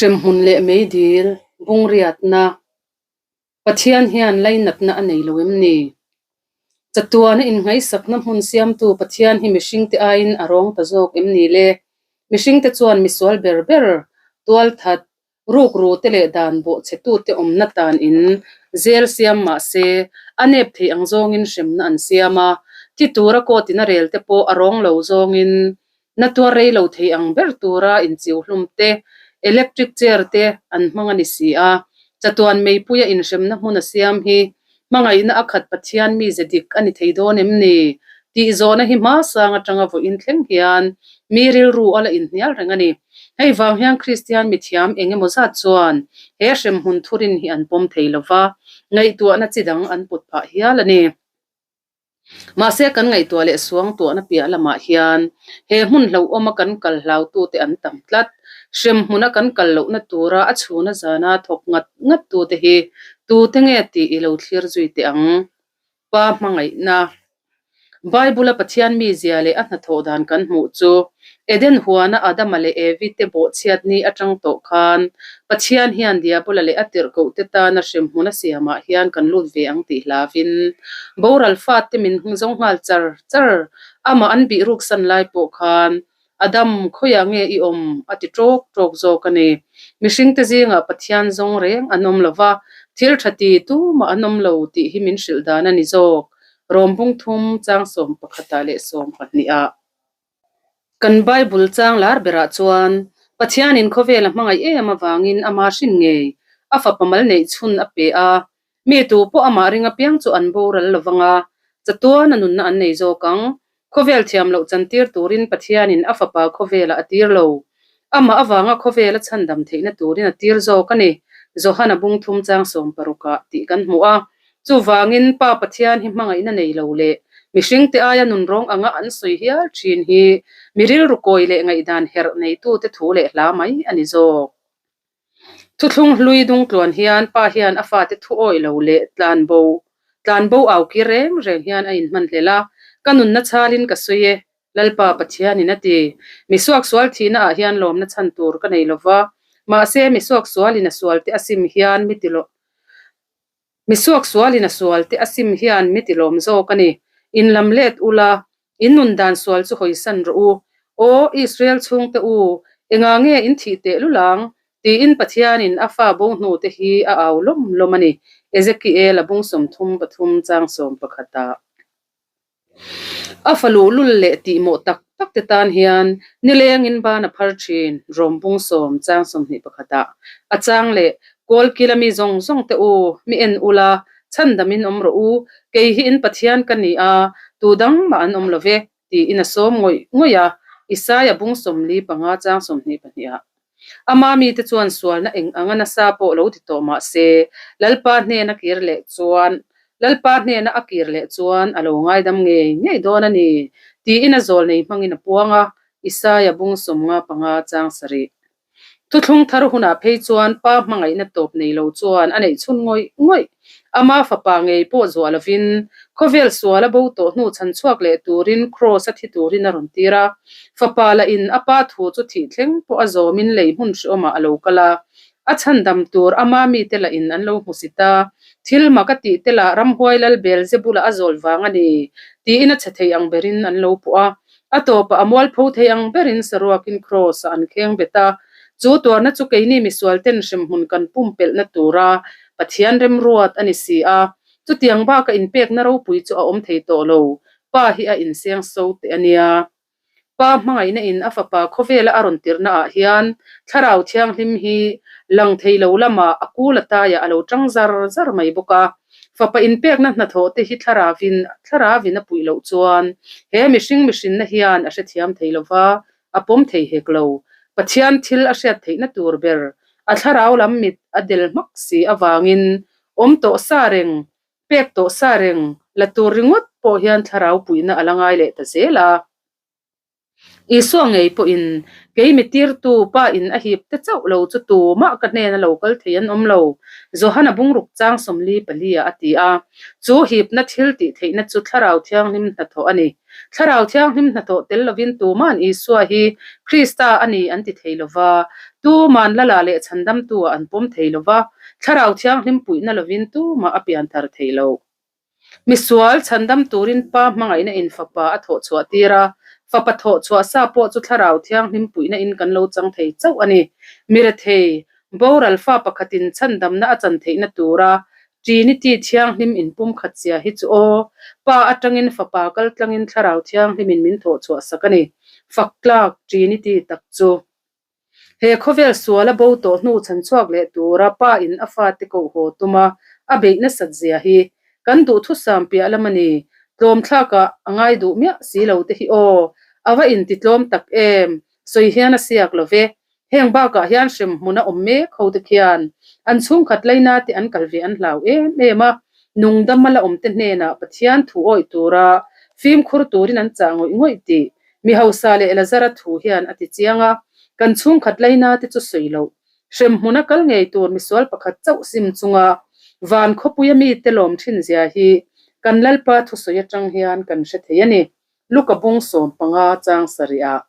Hremhmun leh meidil bungriatna Pathian hian lainatna a nei lo em ni? Chatuana inngaihsakna hmun siamtu Pathian hi mihringte aiin a rawng ta zawk em ni le? Mihringte chuan misual ber ber, tualthat, Rukru te leh dan bawhchhetute awmna tan in zel siam mah se, a nep thei ang zawngin hremna an siam a, thi tura court in a rel te pawh a rawng lo zawngin na tuar rei lo thei ang ber tura inchiu hlum te, electric chair te an hmang a ni si a. Chatuan meipuia inhremna hmun a siam hi Hmangaihna a khat Pathian mize dik a ni thei dawn em ni? Tih zawhna hi hmasang atanga vawiin thleng hian mi rilru a la inhnial reng a ni. Hei vang hian Kristian mithiam eng emaw zat chuan he hremhmun thurin hi an pawm thei lo va, ngaihtuahna chi dang an put phah hial a ni. Mahse kan ngaihtuah leh suangtuahna piah lamah hian he hmun hlauhawma kan kal hlautute an tam tlat. Hremhmuna kan kal lohna tura a chhuna zana thawk ngat ngat tute hi tute nge tih i lo thlir zui teh ang. Pa hmangaihna. Bible-a Pathian mizia leh a hnathawh dan kan hmuh chu Eden huana Adama leh Evi te bawhchhiat ni atang tawh khan Pathian hian Diabola leh a tirhkohte tana hremhmun a siamah hian kan lut ve ang tih hlavin boral fate min zawng nghal char char amah an bih ruksan lai pawh khan Adam, khawiah nge i awm? a ti ṭawk ṭawk zawk a ni. Mihringte zingah Pathian zawng reng an awm lo va, thil ṭha ti tumah an awm lo tih hi min hrilh dan a ni zawk. Rawm bung thum chang sawm pakhatah leh sawm pahnihah. Kan Bible chang lar berah chuan Pathianin khawvel a hmangaih em avangin ama hrin ngei a fapa mal neih chhun a pe a, mi tu pawh amah ring apiang chu an boral lo vang a, chatuan a nunna an nei zawk ang. Khawvel thiam loh chantir turin Pathianin a fapa khawvelah a tir lo. Amah avanga khawvela chhandam theihna turin a tir zawk a ni, Johana bung thum chang sawm parukah tih kan hmu a. Chuvangin, Pa Pathian hi hmangaihna nei lo leh mihringte aia nunrawng anga an sawi hial thin hi mi rilru kawi leh ngaihdan herh neitute thu leh hla mai a ni zawk. Thuthlung hlui dungtluan hian pa hian a fate thu awih lo leh tlanbo tlanbo au kir reng reng hian a inhman hlel a, Ka nunna chhalin ka sawi e, Lalpa Pathianin a ti. Mi suaksual thihna ah hian lawmna chhan tur ka nei lova, mahse mi suaksualin a sualte a sim hian mi ti Mi suaksualin a sual te a sim hian mi ti lawm zawk a ni. In lam let ula, in nun dan sual chu hawisan rawh u. Aw, Israel chhungte u, engah nge in thih teh lul ang? tiin Pathianin a fa bo hnu te hi a au lawm lawm a ni, Ezekiel a bung 33 chang 11 ah. A fa luhlul leh tihmawh tak tak te tan hian nilengin ban a phar thin, rawm bung sawm chang 21 ah a chang leh kawl kila mi zawng zawng te u, mi en ula, chhandamin awm rawh u, kei hi in Pathian ka ni a, tu dang mah an awm lo ve, tiin a sawm ngawih ngawih a, Isaia bung 45 chang 22 ah. Ama mite chuan sualna eng anga nasa pawh lo ti tawh mah se, Lalpa hnena kir leh chuan Lalpa hnena a kir leh chuan a lo ngaidam ngei ngei dawn a ni, tiin a zawlnei hmangin a puang a, Isaia bung 55 chang sarih. Thuthlung thar hunah phei chuan pa hmangaihna tawp nei lo chuan a neih chhun ngawih ngawih. Ama fapa ngei pawh zuah lovin, khawvel sual a bo tawh hnu chhan chhuak leh turin Kraws a thi turin a rawn tir a. Fapa lah in a pa thu chu thih thleng pawh a zawmin lei hmun hreawmah a lo kal a. A chhandam tur ama mite lah in an lo hmu si ta. Thil mak a tih te lah ramhuai lal Beelzebula a zawl vang a ni, tiin a chhe thei ang berin an lo puh a. A tawpah a mualpho thei ang berin saruakin Kraws-ah an kheng bet a. Chu tuarna chu keini misualten hremhmun kan pumpelhna tura Pathian remruat a ni si a. Chutiang baka inpekna ropui chu a awm thei tawh lo. Pa hi a inseng so teh a nia. Pa hmangaihna in a fapa khawvela a rawn tirhna ah hian Thlarau Thianghlim hi lang thei lo lamah a kul a taiah a lo tang zar zar mai bawk a. Fapa inpekna hnathawh te hi Thlarauin Thlarauin a puih loh chuan he mihring mihrinna hian a hrethiam thei lo va, a pawm thei hek lo. Pathian thil a hriat theihna tur ber a Thlarau lam mit a del hmak si avangin awm tawh sa reng Pek tawh sa reng la tur ringawt pawh hian thlarau puihna a la ngai leh ta zel a. Isua ngei pawhin, Kei mi tirtu pa in a hip te chauh lo chu tumah ka hnena lo kal thei an awm lo, Johana bungruk chang 44 ah a ti a. Chu hipna thil tih theihna chu thlarau thianghlim hnathawh a ni. Thlarau Thianghlim hnathawh tel lovin tuma'n Isua hi Krista a ni an ti thei lo va, tuma'n Lala leh Chhandamtu-ah an pawm thei lo va, Thlarau Thianghlim puihna lovin tumah a pianthar thei lo. Misual chhandam turin Pa hmangaihna in Fapa a thawh chhuah tir a, Fapa thawh chhuah sa pawh chu Thlarau Thianghlim puihna in kan lo chang thei chauh a ni. Mirethei, boral fa pakhatin chhandamna a chan theihna tura Trinity Thianghlim in pumkhat zia hi chu aw, Pa atangin Fapa kal tlangin Thlarau Thianghlimin min thawh chhuah sak a ni. Fak tlak Trinity tak chu. He khawvel sual a bo tawh hnu chhan chhuak leh tura pa in a fate koh haw tum a, a beih nasat zia hi kan duhthusam piah lam a ni. Tlawmthlak ah a ngai duh miah si lo te hi aw, a va inti tlawm tak em, sawi hian a siak lo ve. Heng bakah hian hremhmun a awm mek ho te khian an chhungkhat laina te an kal ve an hlau em em a, nungdam a la awm te hnenah Pathian thu awih tura fimkhur turin an chah ngawih ngawih tih Mi hausa leh Lazara thu hian a ti chiang a, kan chhungkhat laina te chu sawi loh. Hremhmuna kal ngei tur misual pakhat chauh sim chunga van khawpuia mite lawm thin zia hi kan Lalpa thusawi atang hian kan hre thei a ni. Luka bung 15 chang sarih ah.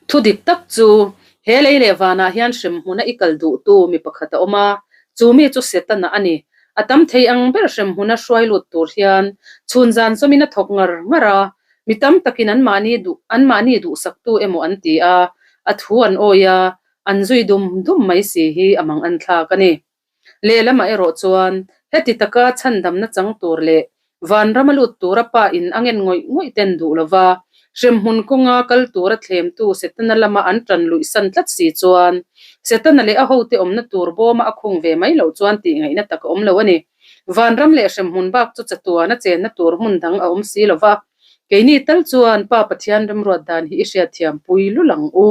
Thu dik tak chu he lei leh vanah hian hremhmuna i kal duhtu mi pakhat a awm a, chu mi chu Setana a ni. A tam thei ang ber hremhmuna hruai lut tur hian chhun zan zawmin a thawk ngar ngar a, Mi tam takin anmahni duh anmahni duhsaktu emaw an ti a, a thu an awi a, an zui dum dum mai si hi a mang an thlak a ni. Lehlamah erawh chuan heti taka chhandamna chang tur leh vanrama lut tura pa in a ngen ngawih ngawih ten duh lova, hremhmun kawnga kal tura thlemtu Setana lama an tan luih san tlat si chuan Setana leh a hote awmna tur bawma a khung ve mai loh chuan tih ngaihna tak a awm lo a ni. Vanram leh hremhmun bak chu chatuan a chenna tur hmun dang a awm si lo va, keini tal chuan Pa Pathian remruat dan hi i hriatthiam pui lul ang u.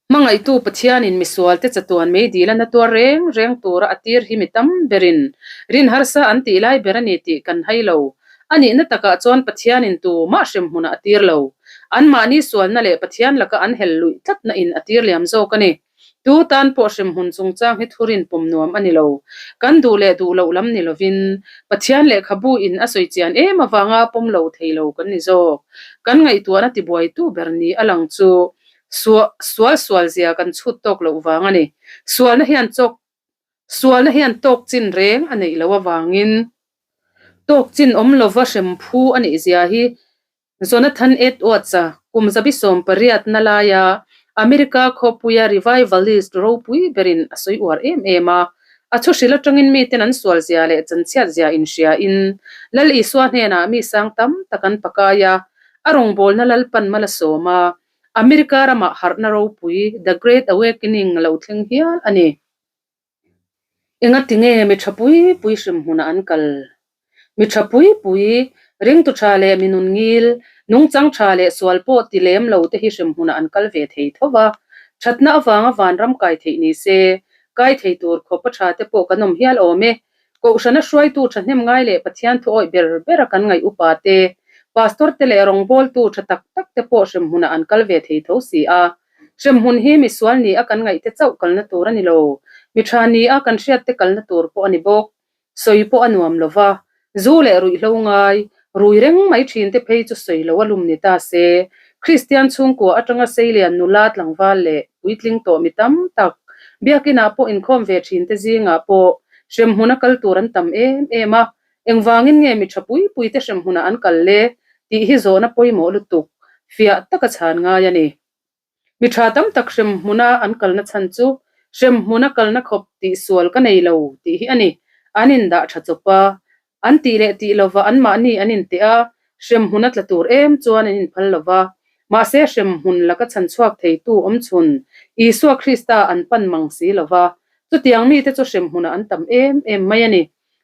Hmangaihtu Pathianin misualte chatuan mei dil a na tuar reng reng tura a tir hi mi tam berin rin harsa an tih lai ber a ni tih kan hai lo. A nihna takah chuan Pathianin tumah hremhmunah a tir lo. Anmahni sualna leh Pathian laka an hel luih tlatna in a tir liam zawk a ni. Tu tan pawh hremhmun chungchang hi thurin pawm nuam a ni lo. Kan duh leh duh loh lam ni lovin, Pathian lehkhabu in a sawi chian em avanga pawm lo thei lo kan ni zawk. Kan ngaihtuahna tibuaitu ber ni a lang chu sual sual zia kan chhut tawk loh vang a ni. Sualna hian chawk sualna hian tawk chin reng a neih loh avangin tawk chin awm lova hrem phu a nih zia hi Jonathan Edwards-a kum zabi 18 na laia America khawpuia revivalist ropui berin a sawi uar em em a. A thuhril atangin miten an sualzia leh chanchhiatzia inhriain Lal Isua hnenah mi sang tam tak an pakai a, a rawngbawlna Lalpan mal a sawm a, America ramah harhna ropui The Great Awakening lo thleng hial a ni. Engati nge mi tha pui pui hrim hmunah an kal? Mi tha pui pui, ringtu tha leh mi nun ngil, nungchang tha leh sual pawh ti lem lo te hi hrim hmunah an kal ve thei tho va. Thatna avanga vanram kai theih ni se, kai thei tur khawpa tha te pawh kan awm hial awm e. Kohhrana hruaitu thahnem ngai leh Pathian thu awih ber bera kan ngaih upa te, pastor te leh rawngbawltu tha tak tak te pawh hrim hmunah an kal ve thei tho si a. Hremhmun hi misual ni a kan ngaihte chauh kalna tur a ni lo. Mi tha ni a kan hriatte kalna tur pawh a ni bawk. Sawi pawh a nuam lo va, zu leh ruihhlo ngai, rui reng mai thinte phei chu sawi lo a lum ni ta se. Kristian chhungkua atanga seilian nula tlangval leh puitling tawh mi tam tak, biakinah pawh inkhawm ve thinte zingah pawh hremhmuna kal tur an tam em em a, Engvangin nge mi tha pui pui te hremhmunah an kal le? tih hi zawhna pawimawh lutuk, fiah taka chhan ngai a ni. Mi tha tam tak hremhmuna an kalna chhan chu hremhmuna kalna khawp tih sual ka nei lo tih hi a ni. An indah tha chawp a, an tih leh tih lova anmahni an inteh a, hremhmuna tla tur em chuan an inphal lova. Mahse hremhmun laka chhan chhuak theitu awmchhun Isua Krista an pan mang si lova, chutiang mite chu hremhmunah an tam em em mai a ni.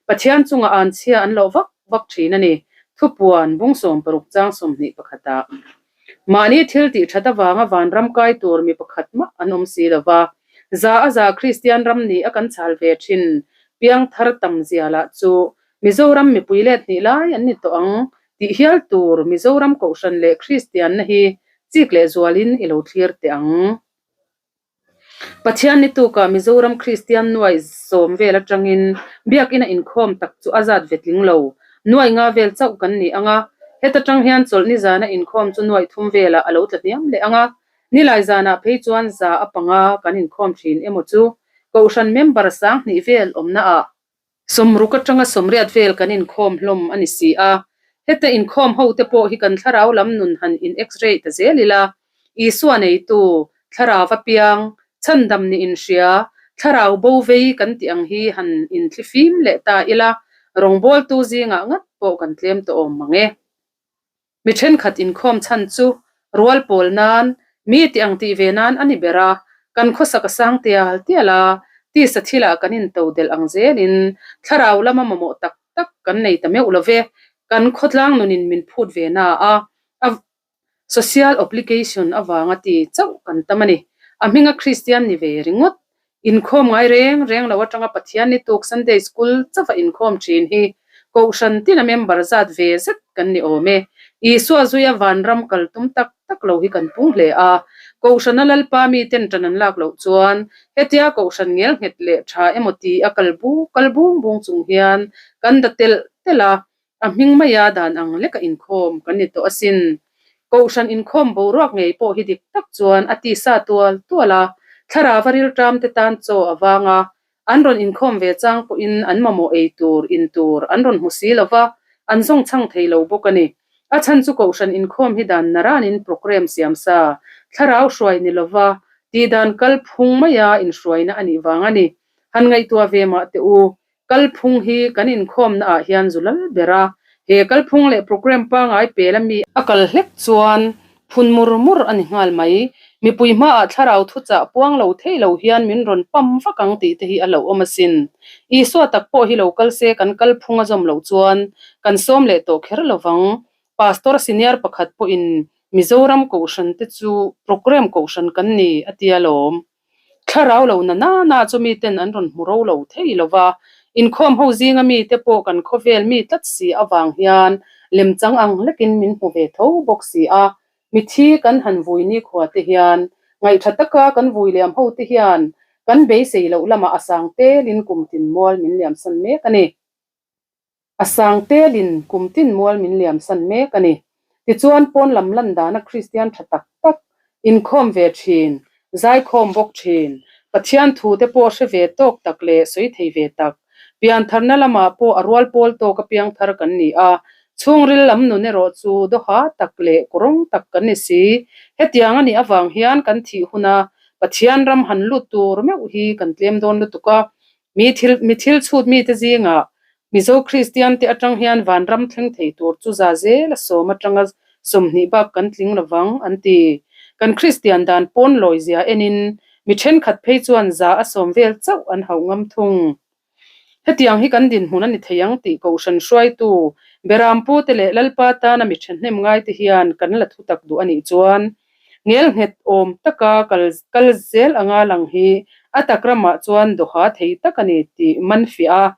Pathian chunga an chhia an loh vak vak thin a ni, thupuan bung 60 chang 21 ah. Mahni thil tih that avanga vanram kai tur mi pakhat mah an awm si lo va, za a za Kristian ram ni a kan chhal ve thin piangthar tam zia lah chu Mizoram mipui let hnih lai an ni tawh ang tih hial tur Mizoram Kohhran leh Kristianna hi chik leh zualin i lo thlir teh ang. Pathian ni tukah Mizoram Kristian nuai sawm vel atangin biakina inkhawm tak chu a zat ve tling lo. Nuai nga vel chauh kan ni ang a. Heta tang hian chawlhni zana inkhawm chu nuaih thum velah a lo tla hniam leh ang a, nilai zanah phei chuan 105 kan inkhawm thin emaw chu Kohhran member 2000 vel awmna ah 60 atanga 80 vel kan inkhawm hlawm a ni si a. Heta inkhawm ho te pawh hi kan thlarau lam nun han in x-ray ta zel ila, Isua neitu, thlarau apiang, chhandam ni inhria, thlarau bo vei kan tih ang hi han inthlifim leh ta ila, rawngbawltu zingah ngat pawh kan tlem tawh awm mang e. Mi thenkhat inkhawm chhan chu rual pawl nan, mi tih ang tih ve nan a ni ber a, kan khawsak a sang tial tial a, tisa thilah kan into delh ang zelin thlarau lama mamawh tak tak kan nei ta meuh lo ve, kan khawtlang nunin min phut ve na a, a social obligation avanga ti chauh kan tam a ni. A hminga Kristian ni ve ringawt Inkhawm ngai reng reng lo atanga Pathian ni tuk Sunday School chauha inkhawm thin hi Kohhran tina member zat ve zet kan ni awm e. Isua zuia vanram kal tum tak tak lo hi kan pung hle a. Kohhrana Lalpa miten tan an lak loh chuan hetia Kohhran ngelnghet leh tha emaw ti a kal bu kal bung bung chung hian kan da telh telh a, A hming maia dan ang leka inkhawm kan ni tawh asin. Kohhran inkhawm boruak ngei pawh hi dik tak chuan a tisa tual tual a, thlarau a rilṭam te tan chaw a vang a, an rawn inkhawm ve chang pawhin an mamawh ei tur, in tur an rawn hmu si lo va, an zawng chhang thei lo bawk a ni. A chhan chu kohhran inkhawm hi dan naranin programme siam sa, thlarau hruai ni lova, tihdan kalphung maia inhruaina a nih vang a ni. Han ngaihtuah ve mah teh u, Kalphung hi kan inkhawmna ah hian zu lal ber a, he kalphung leh programme pangai pel ami a kal hlek chuan phun mur mur a ni nghal mai. Mipui hmaah thlarau thuchah puang lo thei lo hian min rawn pam vak ang tih te hi a lo awm asin. Isua tak pawh hi lo kal se kan kalphung a zawm loh chuan kan sawm leh tawh kher lo vang. Pastor senior pakhat pawhin Mizoram Kohhran te chu programme Kohhran kan ni a tia lawm. Thlarau lo na na na chu miten an rawn hmu ro lo thei lo va, inkhawm ho zinga mite pawh kan khawvel mi tlat si avang hian lemchang ang hlekin min hmu ve tho bawk si a. Mithi kan han vui nikhua te hian, ngaihtha taka kan vui liam ho te hian kan beisei loh lamah a sang telin kum tin mual min liamsan mek a ni. A sang telin kum tin mual min liamsan mek a ni. Tichuan pawn lam lan dana Kristian tha tak tak, inkhawm ve thin, zaikhawm bawk thin, Pathian thu te pawh hre ve tawk tak leh sawi thei ve tak, piantharna lamah pawh a rual pawl tawk a piangthar kan ni a, chhungril lam nun erawh chu dawha tak leh kawrawng tak kan ni si. Hetiang a nih avang hian kan thih huna Pathian ram han lut tur meuh hi kan tlem dawn lutuk a, Mi thil, mi thil chhut mite zingah Mizo Kristian te atang hian vanram thleng thei tur chu za zel a sawm atanga 20 bak kan tling lovang an ti. Kan Kristian dan pawn lawi zia enin mi thenkhat phei chuan 100 vel chauh an hauh ngam thung. Hetiang hi kan dinhmun a ni thei ang tih Kohhran hruaitu Berampu te leh Lalpa tana mi thahnem ngai te hian kan la thutak duh a nih chuan Ngelnghet awm taka kal kal zel anga lang hi a tak ramah chuan dawha thei tak a ni tih man fiah a,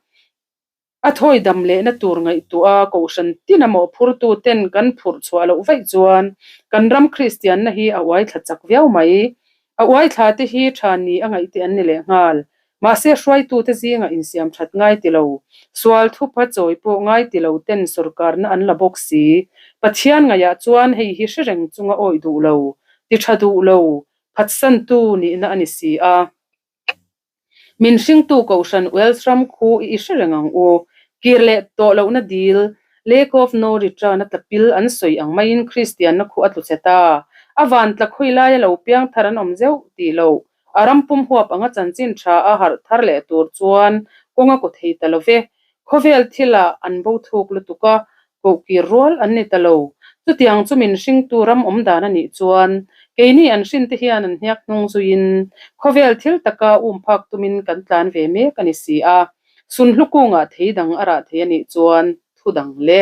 a thawi dam lehna tur ngaihtuah a kohhran tin a mawhphurtu ten kan phurh chhuah loh vaih chuan kan ram Kristianna hi a uai thla chak viau mai. A uai thla te hi tha ni a ngaih te an ni leh nghal. Mahse hruaitute zingah insiam that ngai ti lo, sual thupa chawi pawh ngai ti lo ten sawrkarna an la bawk si. Pathian ngaihah chuan hei hi hre reng chunga awih duh lo, ti tha duh lo, phatsantu nihna a ni si a. Min hringtu Kohhran Wales ram khu i i hre reng ang u. Kir leh tawh lohna dil, Lake of No Return a tla pil an sawi ang maiin Kristianna khu a tlu chhe ta. A van tla khawi laia lo piang thar an awm zeuh tih loh A ram pum huap anga chanchin tha a harh thar leh tur chuan kawng a kaw thei ta lo ve. Khawvel thilah an bo thuk lutuk a, kohkir rual an ni ta lo. Chutiang chu min hringtu ram awm dan a nih chuan keini an hrinte hian an hniak hnung zuiin khawvel thil taka um phak tumin kan tlan ve mek a ni si a. Sunhlu kungah thei dang a rah thei a nih chuan thu dang le.